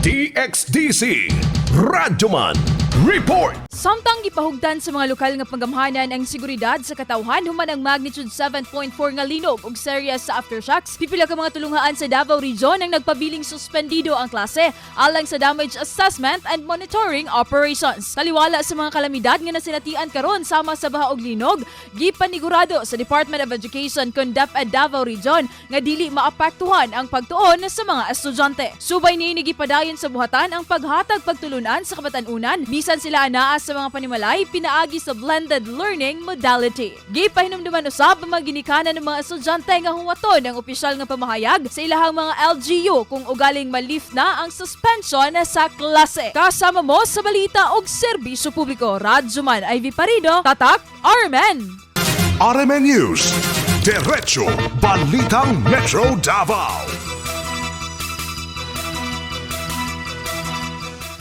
DXDC Radyoman Report. Samtang gipahugtan sa mga lokal nga panggamhanan ang seguridad sa katawhan human ang magnitude 7.4 nga linog ug serye sa aftershocks, pipila ka mga tulunghaan sa Davao Region ang nagpabiling suspendido ang klase alang sa damage assessment and monitoring operations. Taliwala sa mga kalamidad nga nasinatian karon sama sa baha ug linog, gipanigurado sa Department of Education kon DepEd Davao Region nga dili maapektuhan ang pagtuon sa mga estudyante. Subay niini, gipadayon sa buhatan ang paghatag pagtulunan sa kabatan-unan bisan sila anaa sa mga panimalay pinaagi sa blended learning modality. Gipahinumduman usab ang mga ginikanan ng mga estudyante nga huwaton ang opisyal nga pamahayag sa ilahang mga LGU kung ugaling ma-lift na ang suspension sa klase. Kasama mo sa balita og serbisyo publiko, Radyoman Ivy Parido, Tatak RMN. RMN News. Diretso Balitang Metro Davao.